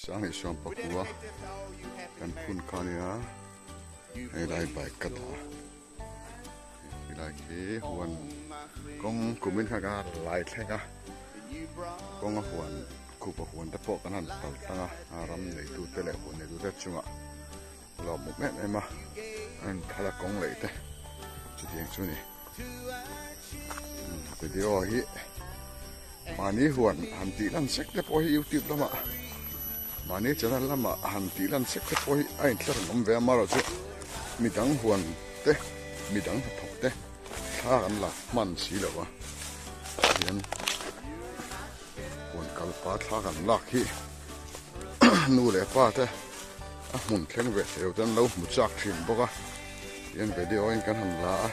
Sanghnih suam pakua kan phun kha nia helai bike ka dah a helai khi huan kawng kumin kha ka lai thleng a kawng a huan khupa huan te pawh kan han pal tlang a a ram neitu te leh huan neitu te chungah lawmawm em em a a inthal a kawng leh te chutiang chu a ni. Video hi mahni huan han tih lan sek te pawh hi youtube lamah mahni channel lamah han tih lan sek te pawh hi a intlar an awm ve a amaherawhchu midang huan te midang hnathawk te thla an la hman si lo a tihian huan kalpa thla kan lak hi nu leh pa te a hmun thleng ve thei lo te an lo hmu chak thin bawk a tihian video in kan han la a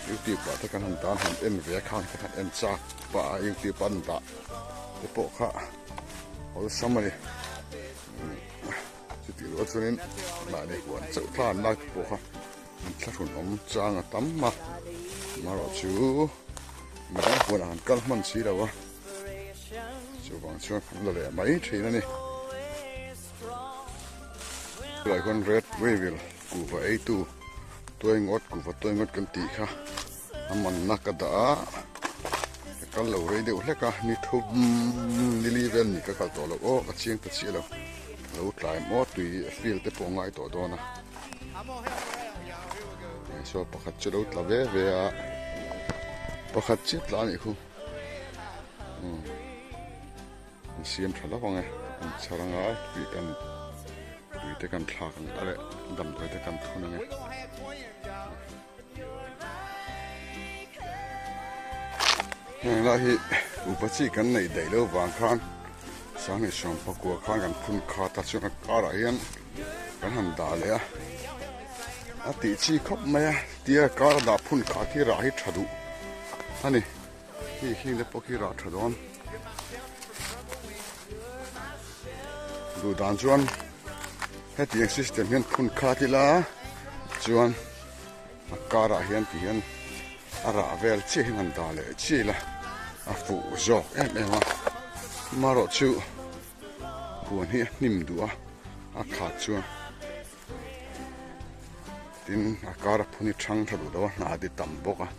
youtube ah te kan han dan han en ve a khang te khan en chak pah a youtube an dah te pawh kha awlsam a ni chutih rual chuanin mahni huan chauh thla an lak te pawh kha an thlahrun awm chang a tam a amaherawhchu midang huanah han kal hman si lo a chuvang chuan kan la leh mai thin a ni tunah hian red weevil kuhva eitu tuai ngawt kuhva tuai ngawt kan tih kha a manna ka dah a ka kal lo rei deuh hlek a ni thum ni li vel ni ka kal tawh lo aw ka chiang ta chiah lo a lo tlai maw tui field te pawh a ngai tawh dawn a saw pakhat chu lo tla ve ve a pakhat chiah tla a nih khu an siam tha lo ang e an chhar anga tui kan tui te kan thlak ang a leh damdawi te kan thun ang e heng lai hi upa chi kan neih daih lo vang khan sanghnih sawm pakua khan kan phun khat a chuan a karah hian kan han dah leh a a tih chi khawp mai a tia kar a dah phun khat hi rah hi tha duh a ni. Hei hling te pawh khi rah tha dawn. Duh dan chuan hetiang system hian phun khat ila chuan a karah hian ti hian a rah vel chiah hian han dah leh chiah ila a fuh zawk em em a. Amaherawh chu huan hi a hnim duh a, a khat chuan tin a kar a phun hi thang tha duh lo a, hna ti tam bawk a.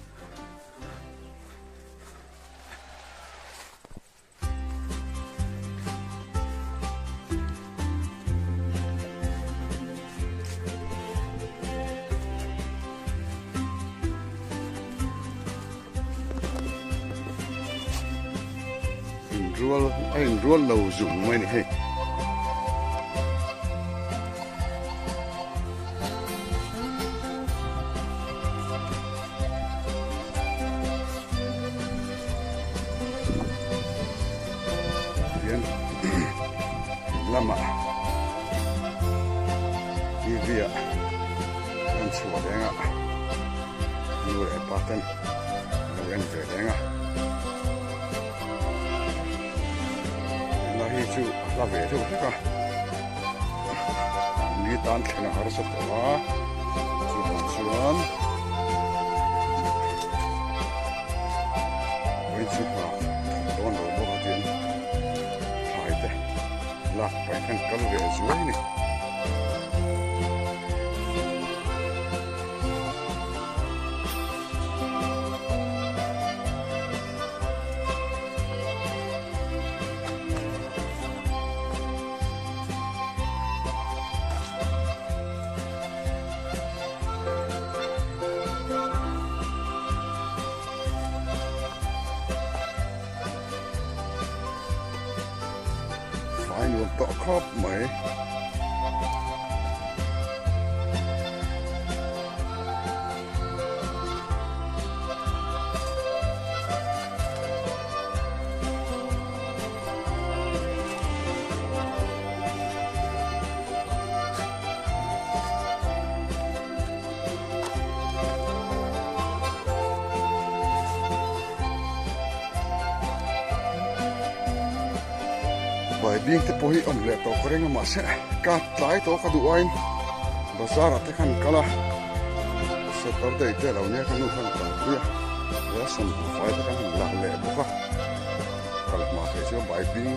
Inrual a inrual lo zung mai a ni hei. Tihian lamah tv ah an chhuah reng a nu leh pa ten an lo en ve reng a tunlai hi chu a hla ve deuh hlek a ni tan thlen a harsa tawh a chuvang chuan vawiin chu hna thawk dawn lo bawk a tiang thlai te lak paih khan kal ve zuai a ni. Fai nuam tawh khawp mai. Baibing te pawh hi awm leh tawh ka ring a mahse ka tlai tawh ka duh aiin bazar ah te khan kal a Saturday te lo nia ka nu khan kalpui a ration buhfai te kan han la leh bawk a. Kal hma theih chu baibing.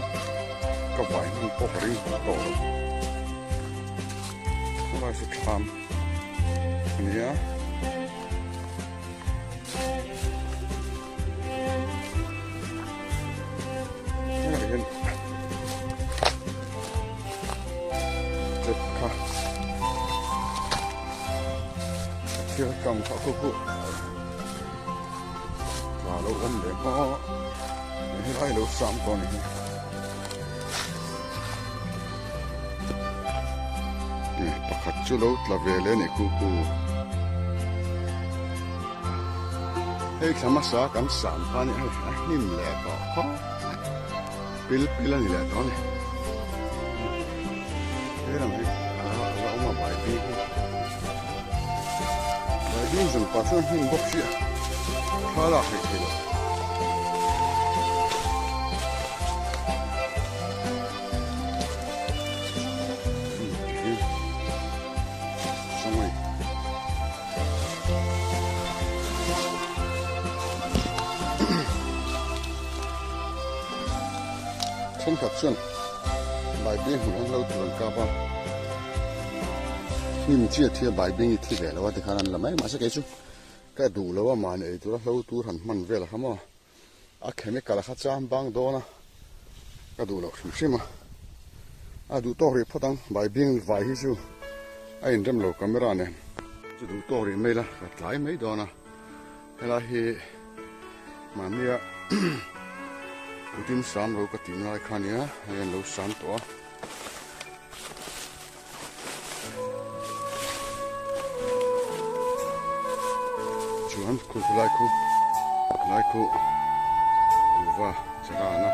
ka vai hman pawh ka ring tawh lo. Helai chu thlam a nia. Helai hian step kha thil kam kha khu khu tla lo awm leh hma helai lo sam tawh a ni hi. Pakhat chu lo tla ve leh a ni khu khu. Hei thla hmasa kan sam kha a ni hei a hnim leh tawh khawp mai pil pil a ni leh tawh a ni. He lam hi a la awm a bai bik hi bai bik zawng pah chuan hnim bawk si a thla lak theih thei lo. Thenkhat chuan Baibing hmun an lo tur an kap a, hnim chi a thi a Baibing i thi ve lo a tikhan an la mai mahse kei chu ka duh lo a mahni ei tura hlo tur han hman vel a kha maw a chemical a kha cham bang dawn a ka duh loh hrim hrim a, a duh tawk rih phawt ang Baibing vai hi chu a inrem lo camera nen chu duh tawk rih mai la ka tlai mai dawn a. Helai hi mahnia kutin sam lo ka tih lai kha nia hei an lo sam tawh a. Chuan khu khu lai khu lai khu kuhva chara a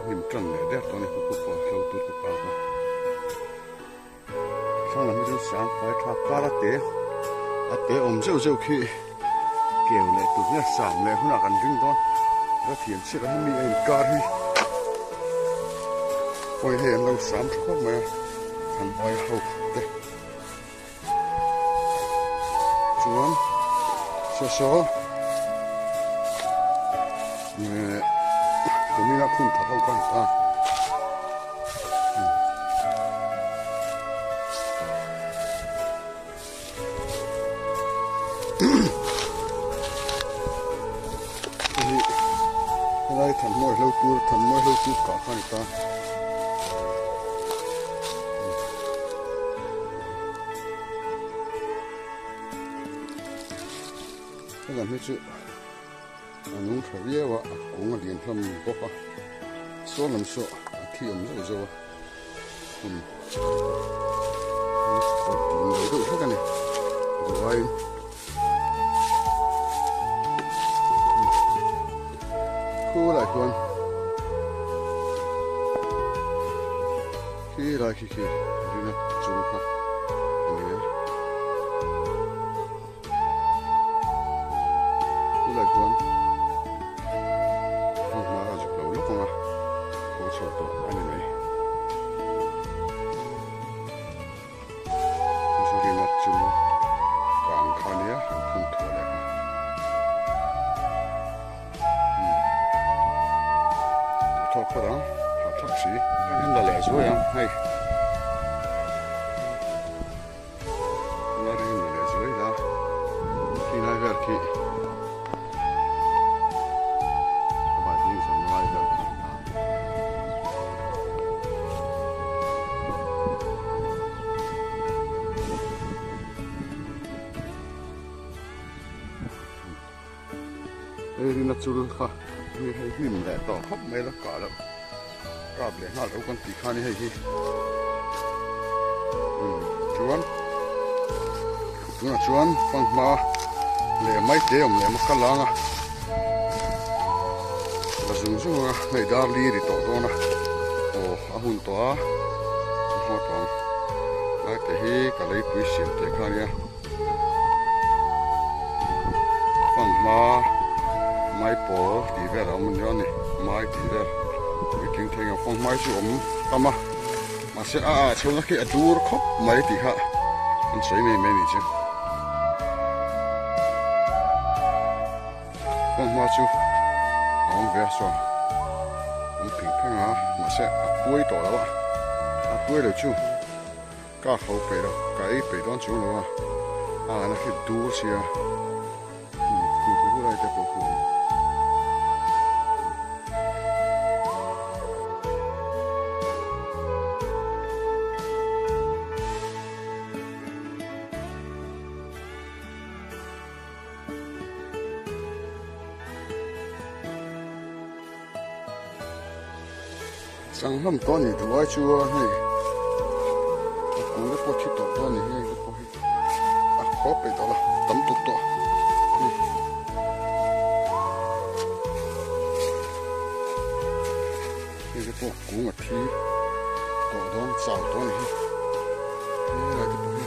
hnim tan leh der tawh a ni khu khu pawh hlo tur khu kak a. Thlang lam hi chu sang fai tha kar a te a te awm zeuh zeuh khi keu leh tur hian sam leh hunah kan ring dawn ka thiam chiah lo hemi a inkar hi pawi hei an lo sam tha khawp mai a thanhmai ho te chuan saw saw eh kumina phun thar ho kha a ni ta. Helai thanmawi hlo tur thanmawi hlo tur kah kha a ni ta. Helam hi chu A nung tha viau a, a kung a lian hlawm bawk a, saw lam saw a thi awm zauh zauh a, hun an kawt dun lo deuh hlek a ni duh aiin. Khulai khuan khi lai khi khi rina chung kha a ni a. Tunah chuan heng hma a zuk lo lawk ang a, haw chho tawh a ni mai. Zorina chu kang kha nia an phun thuah leh kha. Duhthawk phawt ang, hahthlak si. Kan la leh zuai ang hei. Tunlai hi hmun leh zuai la khi lai vel khi ka bike hi zawm lai vel khi hei rina chul kha hei hei hnim leh tawh khawp mai la kah loh kap leh nghal lo kan tih kha ni hei hi chuan tunah chuan fanghma leh mai te awm leh maka lang a la zung zung a hei dar li ri tawh dawn a aw a hun tawh a a haw tawh ang lai te hi ka leipui siam te kha nia. Fanghma mai pawl tih vel a awm ania ni mai tih vel puitling thei ang fanghma hi chu awm tam a mahse a ah chhona khi a dur khawp mai tih kha an sawi mai mai a nih chu fanghma chu a awm ve a saw. Awm pheng pheng a, mahse a puai tawh lo a, a puai lo chu ka ho peih lo, ka ei peih dawn chuang lo a, a an a hlit dur sia, umm khu khu lai te pawh khu a awm. Chang hlawm tawh a ni duh ai chu a hei a kung te pawh thi tawh dawn a ni hei te pawh hi a khaw peih tawh lo tam tuk tawh hei hei te pawh kung a thi tawh dawn chau tawh a ni hei helai te pawh hi.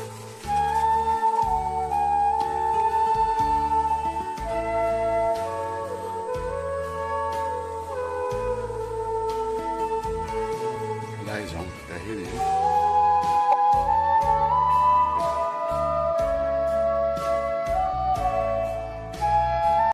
Helai zawng te hi ni.